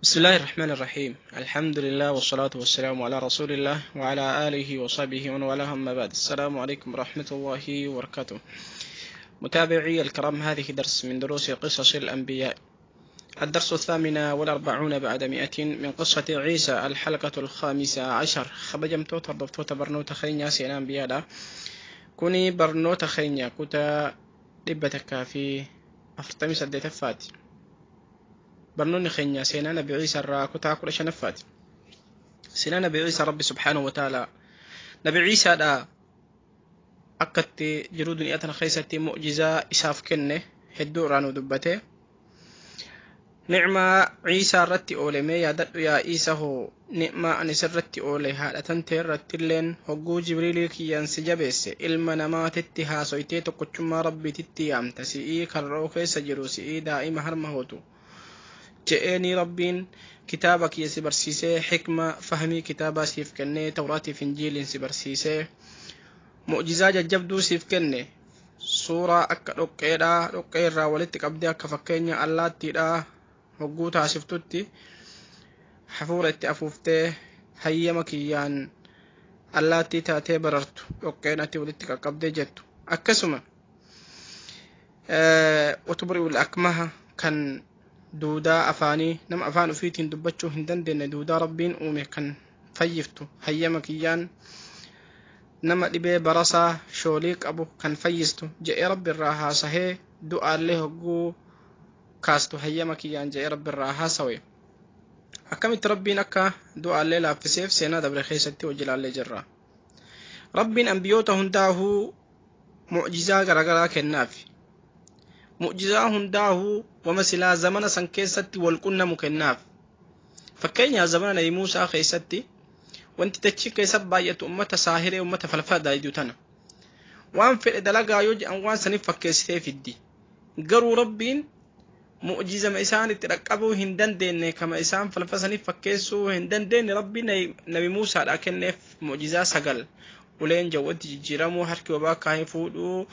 بسم الله الرحمن الرحيم. الحمد لله والصلاة والسلام على رسول الله وعلى آله وصحبه ومن والاه، أما بعد. السلام عليكم ورحمة الله وبركاته. متابعي الكرام، هذه درس من دروس قصص الأنبياء، الدرس 148 من قصة عيسى، الحلقة 15. خبجمتوتا hordoftoota barnoota keenya seenaa ambiyaadha. Kuni barnoota keenya kutaa 148ffaati. Barnoonni keenya seenaa Nabi Ciisa irraa kutaa 15ffaati. Seenaa Nabi Ciisa, Rabbi subhaanahu wa ta'ala Nabi Ciisaadha akkatti jiruu duniyaa tana keessatti mu'jizaa isaaf kenne hedduu irraa nu dubbate. Nicmaa Ciisaa irratti oole mee yaadadhu yaa Ciisa hoo, ni'maa ani sirratti oole haadha tantee irratti illeen hogguu Jibriilii kiyyaan si jabeesse, ilma namaatitti haasoytee tokkochummaa Rabbiititti yaamta, si'ii karroo keessa jiru, si'ii daa'ima harma hootu je'eenii. Rabbiin kitaaba kiyya si barsiisee, xikma fahmii kitaabaa siif kennee, Tawraatiif Injiiliin si barsiisee, mu'jizaa jajjabduu siif kenne, suuraa akka dhoqqeedhaa dhoqqee irraa walitti qabdee akka fakkeenya allaattiidhaa hogguu taasiftutti hafuura itti afuuftee hayyama kiyyaan allaattii taatee barartu, dhoqqeen ati walitti qaqqabdee jettu. Akkasuma وتبرئ الأكمه, kan duudaa afaanii, nama afaan ufiitiin dubbachuu hin dandeenye duudaa Rabbiin uume kan fayyiftu hayyama kiyyaan, nama dhibee barasaa shoolii qabu kan fayyistu je'ee Rabbi irraa haasahee, du'aallee hogguu kaastu hayyama kiyyaan je'ee Rabbi irraa haasawe. Akkamitti Rabbiin akka du'aallee laaffiseef seenaa dabre keessatti hojii ilaallee jirra. Rabbiin ambiyoota hundaahuu mu'jizaa garaagaraa kennaaf. Mu'jizaa hundaahuu wama silaa zamana san keessatti wal qunnamu kennaaf. Fakkeenyaaf, zamana Nabi Muusaa keessatti wanti dachii keessa baay'atu ummata saahiree, ummata falfala daayidu tana. Waan fedhe dalagaa yoo jedhan waan saniif fakkeessitee fiddi. Garuu Rabbiin mu'jizama isaan itti dhaqqabuu hin dandeenye, kama isaan falfa saniif fakkeessuu hin dandeenye, Rabbiin Nabi Muusaadhaa kenneef mu'jizaa 9: uleen jawwatti jijjiiramuu, harki wabaa kaahee fuudhuu,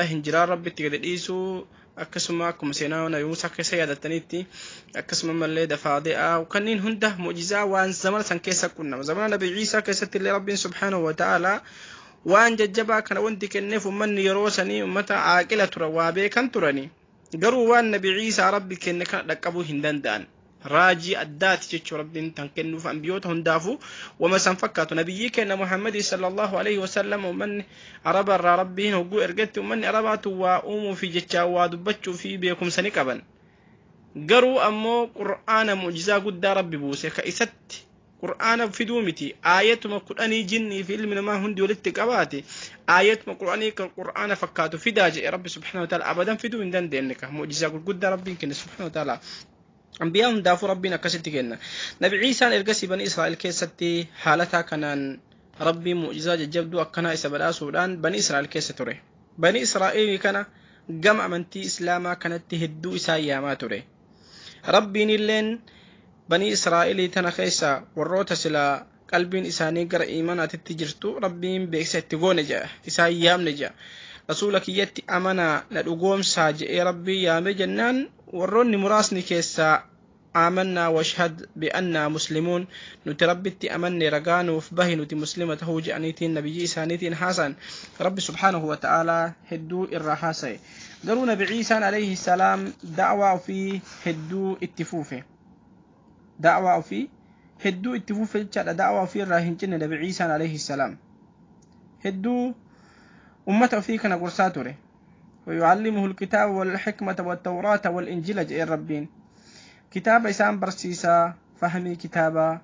hinjiraan Rabbi itti gadi dhiisuu, akkasuma akkuma seenaa Nabi Muusaa keessa yaadattanitti, akkasuma mallee dafaade'a, kanneen hunda mu'jizaa waan zamana san keessa qunnama. Zamana Nabi Ciisaa keessatti illee Rabbiin subhaanahu wa ta'ala waan jajjabaa kana wanti kenneef ummanni yeroo sanii ummata aaqila tura, waa beekan turani. Garuu waan Nabi Ciisaa Rabbi kenne kana dhaqqabuu hin danda'an. Raajii addaati jechuu Rabbiin tan kennuuf ambiyoota hundaafuu wama san fakkaatu. Nabiyyii kenna Muhammadii sallallahu alaihi wasallam ummanni Araba irraa Rabbiin hogguu ergetti, ummanni Arabaatu waa uumuu fi jechaa waa dubbachuu fi beekumsa ni qaban. Garuu ammoo Qur'aana mu'jizaa guddaa Rabbi buuse ka isatti Qur'aana fiduu miti, aayatuma 10 jinnii fi ilmi namaa hundi walitti qabaate aayatuma 10 kan Qur'aana fakkaatu fidaa jedhe Rabbi subhanahu wa ta'ala, abadan fiduu hin dandeenye. Ka mu'jizaa gurguddaa Rabbiin kenne subhanahu wa ta'ala. Ambiyaa hundaafuu Rabbiin akkasitti kenna. Nabi Ciisaan ergasii Bani Israa'el keessatti haalataa kanaan Rabbiin mu'jizaa jajjabduu akkanaa isa badhaasuudhaan Bani Israa'el keessa ture. Bani Israa'el kana gama amantii Islaamaa kanatti hedduu isaan yaamaa ture. Rabbiin illeen Bani Israa'elii tana keessa warroota silaa qalbiin isaanii gara imaanaatitti jirtu Rabbiin beeksisa itti goone jedha, isaan yaamne jedha. Rasuula kiyyatti amanaa, na dhugoomsaa jedhee Rabbii yaame jennaan, warroonni muraasni keessaa "آمنا واشهد بأننا مسلمون", nuti Rabbitti amanne, ragaa nuuf bahi nuti muslima tahuu jedhaniitiin nabiyyi isaaniitiin haasan. Rabbi subhaanahu wa ta'aalaa hedduu irraa haasaye. Garuu Nabi Ciisaan alayhi salaam da'waa ofii hedduu itti fuufe, da'waa ofii hedduu itti fuufe jechaadha. Da'waa ofii irraa hin cinne. Nabi Ciisaan alayhi salaam hedduu ummata ofii kana gorsaa ture. ويعلمه الكتاب والحكمة والتوراة والإنجيل جاء. ربين كتاب إسان برسيسا، فهمي كتابا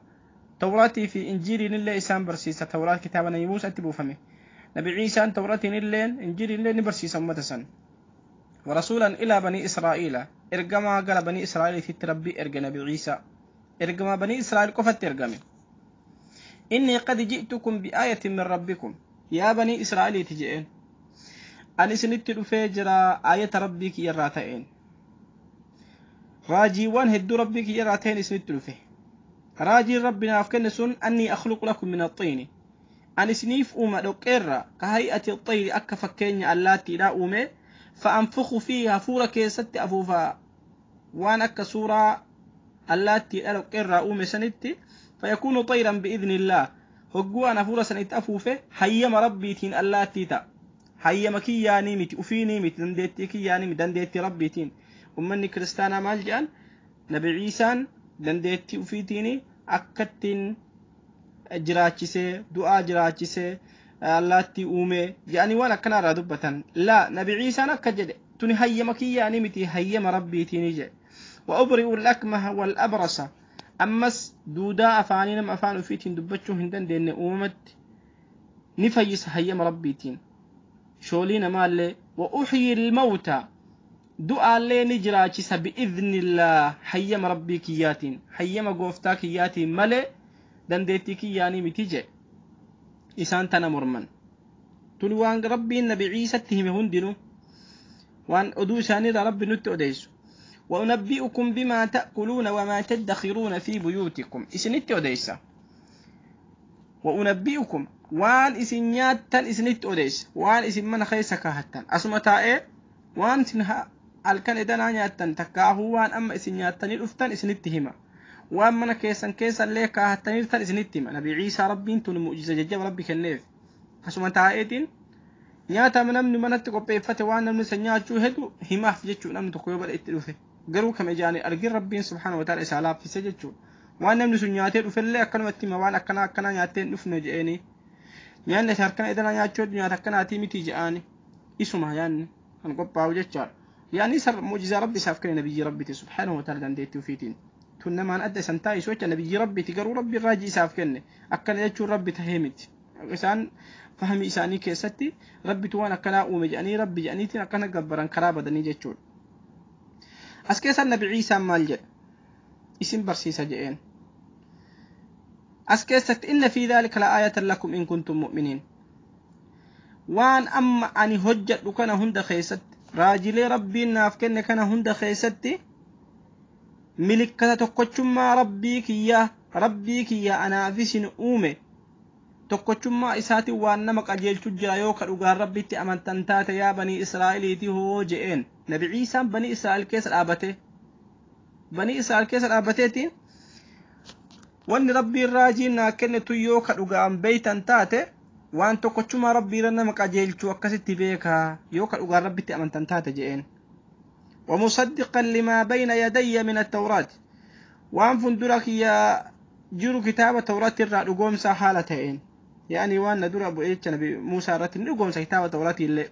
توراتي في إنجيل نلي إسان برسيسا. توراة كتاب نبي موسى تبوفمي، نبي عيسى توراتي نلين إنجيل نلين برسيسا أمة. ورسولا إلى بني إسرائيل, إرجما قال بني إسرائيل في تربي إرجى نبي عيسى إرجما بني إسرائيل قفت إرجمي. إني قد جئتكم بآية من ربكم, يا بني إسرائيل تجئين ani isinitti dhufee jira aayata Rabbii kiyya irraa ta'een, raajiiwwan hedduu Rabbii kiyya irraa ta'een isinitti dhufe. Raajiin Rabbi naaf kenne sun أني أخلق لكم من الطين, ani isiniif uuma dhoqqeerra, كهيئة الطير, akka fakkeenya allaattiidhaa uume, فأنفخ فيه, hafuura keessatti afuufa, waan akka suuraa Allaattiidha dhoqqeerraa uume sanitti fayakuunu xayran biidnillaah hogguu an hafuura san itti afuufe hayyama rabbiitiin allaattii ta'a hayyama kiyyaanii miti ufiinii miti dandeettii kiyyaanii miti dandeettii rabbiitiin ummanni kiristaanaa maal jedhan nabi ciisaan dandeettii ufiitiin akkattiin jiraachisee du'aa jiraachisee allaattii uume jedhanii waan akkanaa irraa dubbatan laa nabi ciisaan akka jedhe tuni hayyama kiyyaanii miti hayyama rabbiitiini jedhe وأبرئ الأكمه والأبرص أمس دودا أفاني نم أفان أفيتين دبتشو هندن دين أممت نفيس هيم ربيتين شولين مالي وأحيي الموتى دعاء لي نجراتشس بإذن الله حيم ربي كياتين حيم قوفتا كياتين مالي دنديتي كياني متيجي إسان تنا مرمن تلوان ربي النبي عيسى تهم هندنو وان أدو ساني ربي نت أديسو وأنبئكم بما تأكلون وما تدخرون في بيوتكم إسنت أديسا وأنبئكم وان إسن نياتن إسنت أديس وان إسن من خيسك هتن أسمتا وان سنها الكن إدنا نياتن تكاهو وان أما إسن نياتن الأفتن إسنتهما وان من كيسن كيسن ليكا هتن إرتن إسنتهما نبي عيسى ربي انتو المؤجزة ججب ربي كنيف أسمتا إيتين nyaata namni manatti qopheeffate waan namni san nyaachuu hedu himaaf jechuu namni tokko yoo badha itti dhufe garuu kam ijaanii argin rabbiin subhaana wa ta'ala isaa laaffise jechuu waan namni sun nyaatee dhufellee akkanumatti hima waan akkanaa akkanaa nyaattee hin dhufne je'eeni nyaanni isa harkana idana nyaachuu hedu nyaata akkanaatii miti je'aani isuma nyaanni kan qophaa'u jechaadha yaani sar mu'jizaa rabbi isaaf kenne nabiyyi rabbiiti subhaanahu wa ta'ala dandeettii ofiitiin tun namaan adda isan taa'isu jecha nabiyyi rabbiiti garuu rabbi raajii isaaf kenne akkana jechuun rabbi tahee miti isaan fahmi isaanii keessatti rabbitu waan akkanaa uume jedhanii rabbi jedhaniitiin akkana gabbaran karaa badanii jechuudha. As keessa nabi Ciisaan maal jedhe? Isin barsiisa jedheen. As keessatti inna fi dhaalika la'aayatan lakum in kuntum mu'miniin. Waan amma ani hojjedhu kana hunda keessatti raajilee rabbiin naaf kenne kana hunda keessatti milikkata tokkochummaa rabbii kiyyaa anaaf isin uume tokkochummaa isaatiin waan nama qajeelchu jira yoo ka dhugaan rabbitti amantan taate yaa banii israa'eliiti hoo je'een nabi ciisaan banii israa'el keessa dhaabate banii israa'el keessa dhaabateetiin wanni rabbiin raajiin naa kennitu yoo ka dhugaan beeytan taate waan tokkochummaa rabbiirra nama qajeelchu akkasitti beekaa yoo ka dhugaan rabbitti amantan taate je'een ومصدقا لما بين يدي من التوراة وان فندرك يا جرو كتاب التوراة الرا دغومسا حالتين يعني وان ندر ابو ايتش نبي موسى رتن دغومسا كتاب التوراة اللي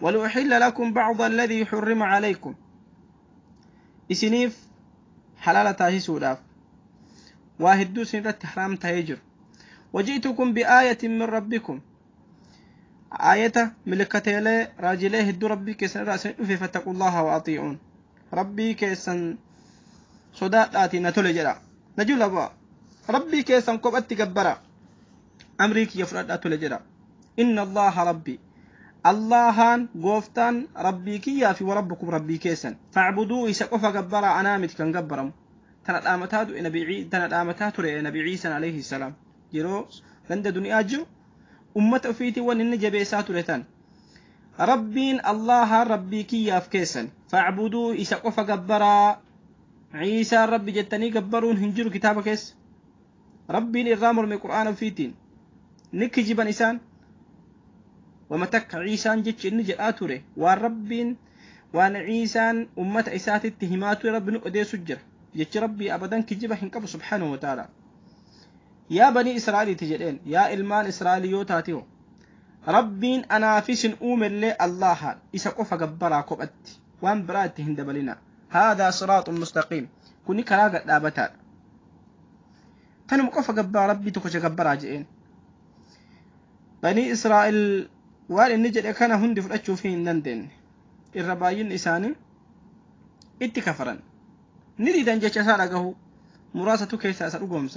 ولأحل لكم بعض الذي حرم عليكم إسنيف حلالة تاهي واحد دو سنرت حرام تهجر وجئتكم بآية من ربكم آية ملكتي راجليه الدو ربي كيسن رأسن فاتقوا الله وأطيعون ربي كيسن صداقاتي نتولي جرا نجول أبا ربي كيسن قبأتي قبرا أمريكي يفرد أتولي جرا إن الله ربي اللهان قوفتان ربي كيا في وربكم ربي كيسن فاعبدوه إسقف قبرا أنامت كان قبرم تنالآمتها نبي عيسى عليه السلام جرو لند دنيا جرو أمة أفيتي وان جبيسات لتان ربين الله ربي كياف كيسن فاعبدوا إسقف قبرا عيسى ربي جتني قبرون هنجروا كتابك كيس ربين الرامر من القرآن فيتين نكجبا إسان ومتك عيسى جتش إن جاءتوري والربين وان عيسى أمة إسات اتهمات رب نقدي سجر جتش ربي أبدا كجبا هنكب سبحانه وتعالى يا بني إسرائيل تجدين يا إلمان إسرائيل تاتيو ربين أنا فيش أومر لي الله إسقف قبرا كوبت وان براتي هندبلنا هذا صراط مستقيم كوني كراغة دابتا تنم قف قبرا ربي تخش قبرا جئين بني إسرائيل وان النجد كان هندي فرأتشو فين نندن الربايين إساني اتكفرا نريد أن جيش سارقه مراسة كيسا سرقهم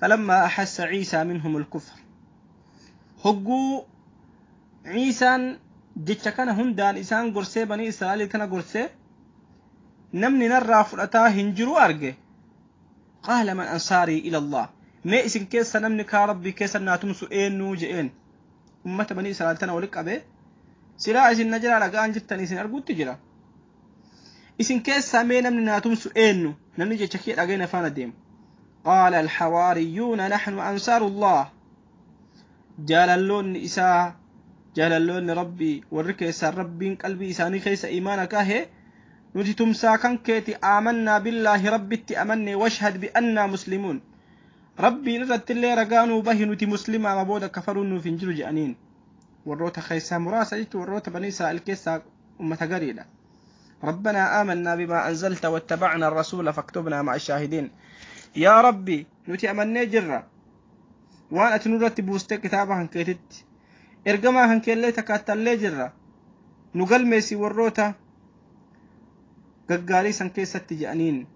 فلما أحس عيسى منهم الكفر هقو عيسى جيش كان هندان إسان قرسي بني إسرائيل كان قرسي نمني نرى فرأتا هنجرو أرقه قال من أنصاري إلى الله ما إسن كيسا نمني كاربي كيسا ناتمسو إين نوجئين أمة بني إسرائيل تنا ولك أبي سلا إسن نجرى لقان جتن إسن أرقو تجرى Isin keessaa mee namni naa tumsu eenyu? Namni jecha kee dhageen afaan adeemu. Qaala alxawaariyuuna naxnu ansaarullah. Jaalalloonni isaa, jaalalloonni rabbii, warri keessaan rabbiin qalbii isaanii keessa imaana kahe, nuti tumsaa kan keeti, aamannaa billaahi, rabbitti amanne, washhad bi'annaa muslimuun, rabbiin irrattillee ragaa nuu bahi, nuti muslimaa booda kafaruun nuuf hin jiru jedhaniin. Warroota keessaa muraasa jechuun warroota banii Israa'el keessaa ummata gariidha. ربنا آمنا بما أنزلت واتبعنا الرسول فاكتبنا مع الشاهدين. يا ربي نتي أمني جرة وأنا تنورت بوست كتابة هنكيتت إرجما هنكيلي تكاتلي جرة نقل ميسي وروتا gaggaarii san keessatti je'aniin.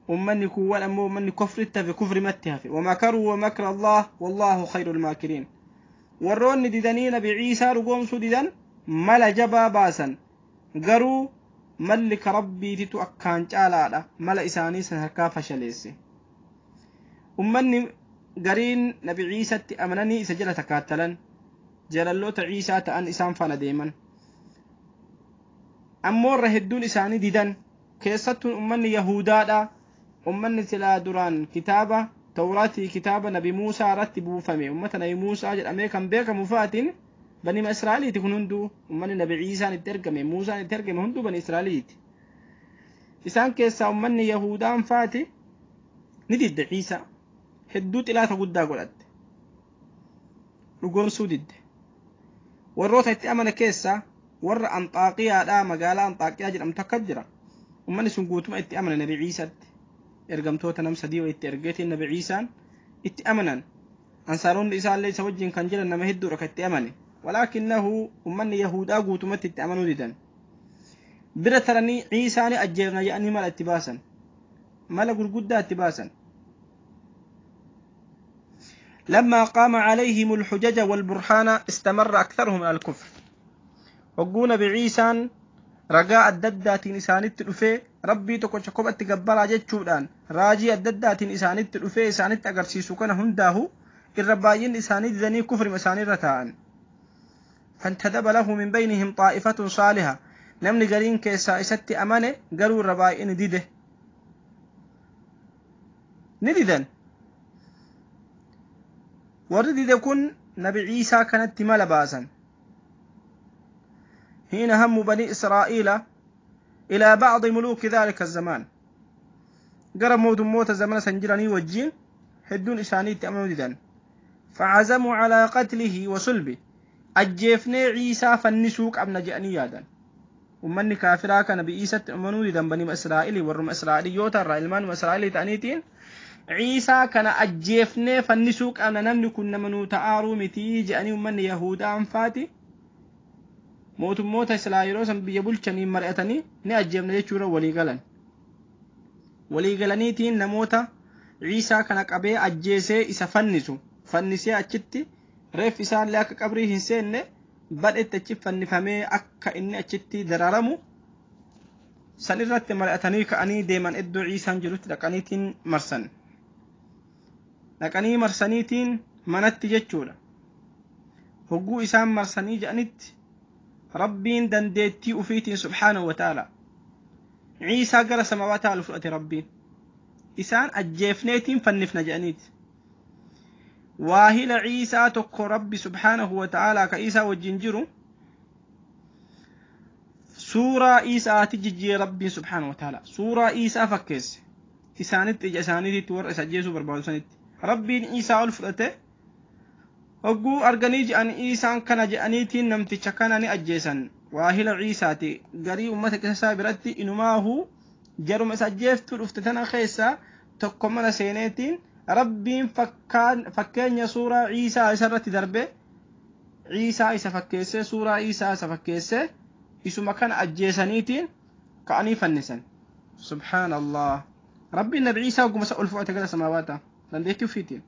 Ummanni kuuwwan ammoo ummanni kufritti hafe, kufrimatti hafe. Wamakaruu wamakra Allah wallaahu khayru lmaakiriin. Warroonni didanii nabi Ciisaa dhugoomsuu didan mala jabaa baasan, garuu malli ka rabbiititu akkaan caalaadha, mala isaanii san harkaa fashaleesse. Ummanni gariin nabi Ciisatti amananii isa jala takaattalan, jalalloota Ciisaa ta'an, isaan faana deeman. Ammoo irra hedduun isaanii didan. Keessattuun ummanni yahudaadha, ummanni silaa duraan kitaaba tawraatii, kitaaba nabi Muusaa irratti buufame, ummata nabi Muusaa jedhamee kan beekamu fa'aatiin banima Israa'eliiti. Kun hunduu ummanni nabi Ciisaan itti ergame, Muusaan itti ergame hunduu bani Israa'eliiti. Isaan keessaa ummanni yahudaan faati ni didde. Ciisaa hedduu xilaata guddaa godhatte, dhugoomsuu didde. Warroota itti amane keessaa warra Anxaaqiyaadha. Magaalaa Anxaaqiyaa jedhamtu akka jira. Ummanni sun guutuma itti amane nabi Ciisatti. Ergamtoota nam sadii itti ergeetiin nabi Ciisaan itti amanan. Ansaaronni isaallee isa wajjin kan jiran nama hedduudha kan itti amane. Walaakinnahu ummanni yahudaa guutumatti itti amanuu didan. Bira taranii Ciisaani ajjeefna jedhanii mala itti baasan, mala gurguddaa itti baasan. لما قام عليهم الحجج والبرهان استمر أكثرهم على الكفر. Hogguu nabi Ciisaan ragaa adda addaatiin isaanitti dhufee, rabbii tokkocha kophatti gabbaraa jechuudhaan raajii adda addaatiin isaanitti dhufee isaanitti agarsiisu kana hundaahu, irra baay'inni isaanii didanii kufrima isaaniirra taa'an. فانتدب له من بينهم طائفة صالحة. Namni gariin keessaa isatti amane, garuu irra baay'inni dide, ni didan. Warri dide kun nabi Ciisaa kanatti mala baasan. حين هم بني إسرائيل إلى بعض ملوك ذلك الزمان، gara mootummoota zamana san jiranii wajjiin hedduun isaanii itti amanuu didan. فعزموا على قتله وصلبه. Ajjeefnee Ciisaa fannisuu qabna jedhanii yaadan. Ummanni kaafiraa kana bi'iisatti amanuu didan, banima Israa'ilii, warruma Israa'iliyyoota irraa ilmaanuma Israa'ilii ta'aniitiin, Ciisaa kana ajjeefnee fannisuu qabna, namni kun nama nuu ta'aaruu mitii jedhanii ummanni Yahudaan faati mootummoota Islaa yeroo san biyya bulchaniin mari'atanii ni ajjeefna jechuudha walii galan. Walii galaniitiin namoota Ciisaa kana qabee ajjeesee isa fannisu, fannisee achitti reeffi isaallee akka qabrii hin seenne badhetti achi fannifamee akka inni achitti dararamu san irratti mari'atanii ka'anii deeman. Iddoo Ciisaan jirutti dhaqaniitiin marsan. Dhaqanii marsaniitiin manatti jechuudha. Hogguu isaan marsanii jedhanitti rabbiin dandeettii ufiitiin subhaanahu wa ta'ala Ciisaa gara samawaataa ol fudhate rabbiin. Isaan ajjeefneetiin fannifna jedhaniiti. Waahila Ciisaa tokko rabbi subhaanahu wa ta'ala ka Ciisaa wajjin jiru suuraa Ciisaati jijjiire rabbiin subhaanahu wa ta'ala. Suuraa Ciisaa fakkeesse isaanitti, ija isaaniitti, warra isa ajjeesuu barbaadu sanitti. Rabbiin Ciisaa ol fudhate. Hogguu arganii je'an Ciisaan kana je'aniitiin namticha kana ni ajjeesan. Waahila Ciisaati garii ummata keessaa biratti inumaahu jaruma isa ajjeeftuu dhufte tana keessaa tokko mana seeneetiin rabbiin fakkeenya suuraa Ciisaa isarratti darbe, Ciisaa isa fakkeessee, suuraa Ciisaa isa fakkeessee, isuma kana ajjeesaniitiin ka'anii fannisan. Subhaanallah. Rabbiin nabi Ciisaa hogguma isa ol fudhate gara samaawaata dandeettii ufiitiin.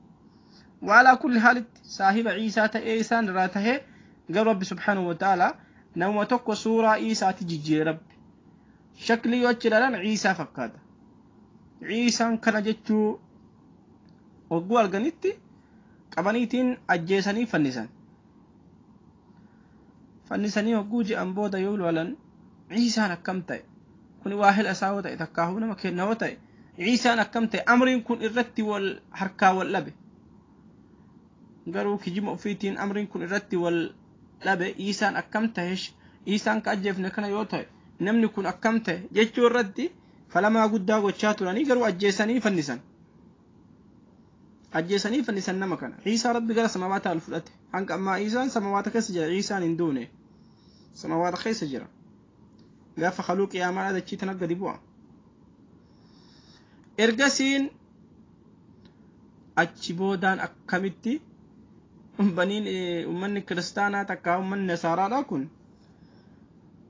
وعلى كل حال saahiba Ciisaa ta'ee isaan irraa tahee, garuu rabbi subhaanahu wa ta'ala nama tokko suuraa Ciisaati jijjiire rabbi. Shaklii yoo achi ilaalan Ciisaa fakkaata. Ciisaan kana jechuu hogguu arganitti qabaniitiin ajjeesanii fannisan. Fannisanii hogguu ji'an booda yoo ilaalan Ciisaan akkam ta'e? Kun waa hila isaa yoo ta'e takkaahuu nama kenna yoo ta'e Ciisaan akkam ta'e amriin kun irratti wal harkaa wal dhabe. Garuu kijima ofiitiin amriin kun irratti wal dhabe Ciisaan akkam ta'e Ciisaan ka ajjeefne kana yoo ta'e namni kun akkam ta'e jechuu irratti falamaa guddaa gochaa turanii garuu ajjeesanii fannisan. Ajjeesanii fannisan nama kana. Ciisaa rabbi gara samawaataa ol fudhate. Hanga ammaa Ciisaan samawaata keessa jira. Ciisaan hin duune. Samawaata keessa jira. Gaafa haluu qiyaamaa dachii tana gadi bu'a. Ergasiin achi boodaan akkamitti baniin uummanni kiristaanaa takkaa uummanni nasaaraadha kun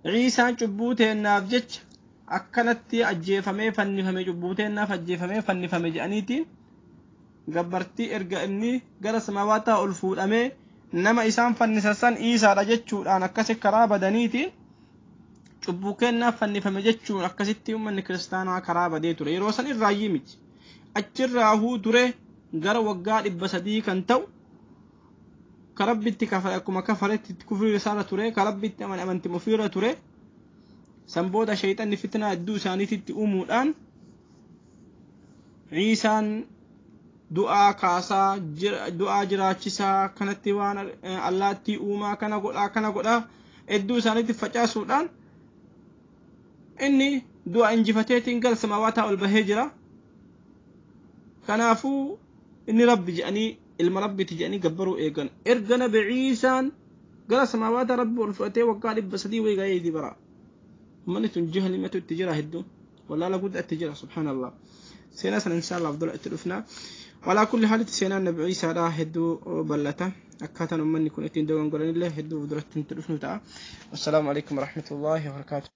Ciisaan cubbuu teennaaf jecha akkanatti ajjeefamee fannifame cubbuu teennaaf ajjeefamee fannifame jedhaniitiin gabbartii erga inni gara samawaataa ol fuudhamee nama isaan fannisan san Ciisaadha jechuudhaan akkasi karaa badaniitiin cubbuu kennaaf fannifame jechuun akkasitti uummanni kiristaanaa karaa badee ture yeroo san irraayyii miti achirraa huu ture gara waggaa 300 kan ta'u ka rabbitti kafare akkuma kafaretti kufrii isaarra ture ka rabbitti amantii ofiirra ture san booda shayxanni fitnaa hedduu isaaniititti uumuudhaan Ciisaan du'aa kaasaa du'aa jiraachisaa kanatti waan allaattii uumaa kana godhaa hedduu isaaniitti facaasuudhaan inni du'a injifateetiin gara samawaataa ol bahee jira. Kanaafuu inni rabbi jedhanii ilma rabbiiti jedhanii gabbaruu eegan. Erga nabi Ciisaan gara samawaataa rabbi ol fudhatee waggaa 300 wayii ga'ee bara. Uummanni tun jahlimatu itti jira hedduu. Wallaala guddaa itti jira subhaanallah. Seenaa sana inshaallah abdullah itti dhufna. Walaa kulli haalitti seenaan nabi Ciisaadhaa hedduu bal'ata. Akkaataan uummanni kun ittiin dogongoranillee hedduu duratti itti dhufnu ta'a. Wassalaamu alaikum warahmatullaahi wabarakaatu.